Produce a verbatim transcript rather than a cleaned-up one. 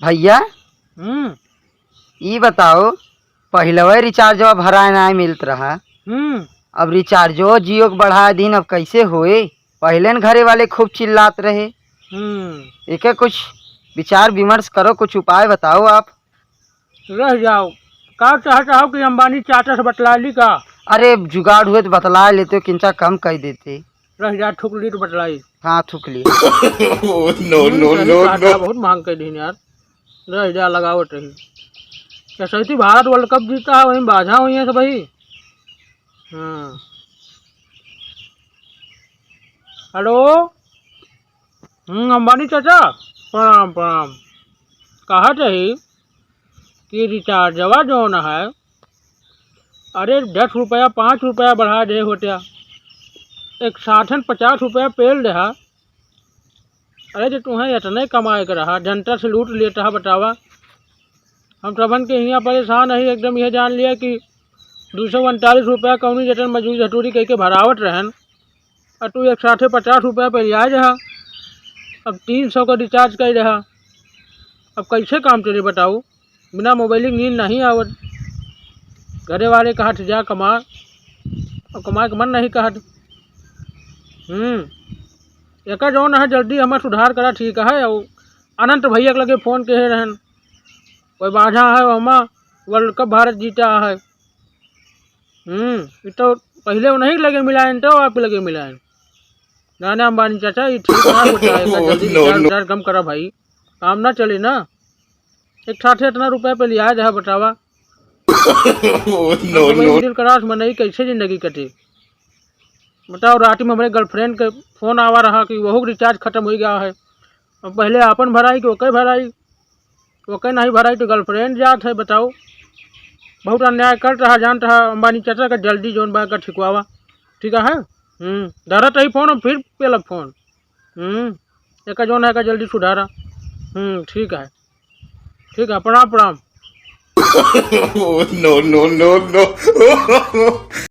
भइया, हम्म। ई बताओ, पहिलवे रिचार्जवा भराए नाहीं मिलत रहा, हम्म। अब रिचार्जो जियो के बढ़ाए दिन, अब कइसे होए? पहिले न घरे वाले खूब चिल्लात रहे। हम्म। एके कुछ विचार विमर्श करो, कुछ उपाय बताओ आप। रह जाओ, का चाहत हो कि अंबानी चाचा से बतला ली का? अरे, जुगाड़ हुए तो बतला लेते, किंचा कम कइ देते। रह जा, थूक ली तो बतलाई। हाँ, थूक ली। Oh, no, हम्म, no, सही no, कहा no। था, बहुत महंग कइ दीन यार। रह जा, लगावत रही। जसइती भारत World Cup जीता है, वहीं बाझा हुई है सब भाई। हाँ। हेलो। हम्म, अंबानी चाचा, प्रणाम, प्रणाम। कहत रही कि रिचार्जवा जौन है, अरे, दस रुपया, पाँच रुपया बढ़ा दे होत्या, एक साठन पचास रुपया पेल देहा। अरे, जो तुम्हें इतने कमाए के रहा, जनता से लूट लेता है, बतावा। हम सबन के हियाँ परेशान है, एकदम यह जान लिया कि दो सौ उनतालीस रुपया कौनी जतन मजूरी झटूरी कइके भरावत रहन, और तू एक साठे पचास रुपया पे लिया रहा, अब तीन सौ का रिचार्ज कर रहा, अब कैसे काम चले बताओ? बिना मोबाइलिंग नींद नहीं आवत। घरे वाले कहत जा कमा, अब कमाए के मन नहीं कहत। हम्म, एका जौन है जल्दी हमार सुधार करा, ठीक है। और अनंत भैया के लगे फोन के रहन, कोई बाझा है, हमा World Cup भारत जीता है। हम्म, ये तो पहले उन्हीं के लगे मिलायन, तो आपके लगे मिलायन। ना, ना, अंबानी चाचा, ये ठीक ना होता है, इतना जल्दी Oh, no, recharge, no। Recharge कम करा भाई, काम ना चले ना। एक साठे इतना रुपया पे लिया जा, बतावा। Oh, no, अब भाई, no। Middle class मनई कैसे जिंदगी कटे? बताओ, रात में हमरे girlfriend के फोन आवा रहा कि वहू के रिचार्ज खत्म हो गया है। अब पहले आपन भराई कि ओके भराई, ओके नहीं भराई तो girlfriend जात है, बताओ। बहुत अन्याय करत रहा, जानत रहा, अंबानी चाचा का जल्दी जौन बा का ठिकवावा, ठीक है? हम्म, धरत रही फोन, फिर पेलब फोन। हम्म, एका जौन है का जल्दी सुधारा। हम्म, ठीक है, ठीक है, प्रणाम, प्रणाम। Oh, no, no, no, no।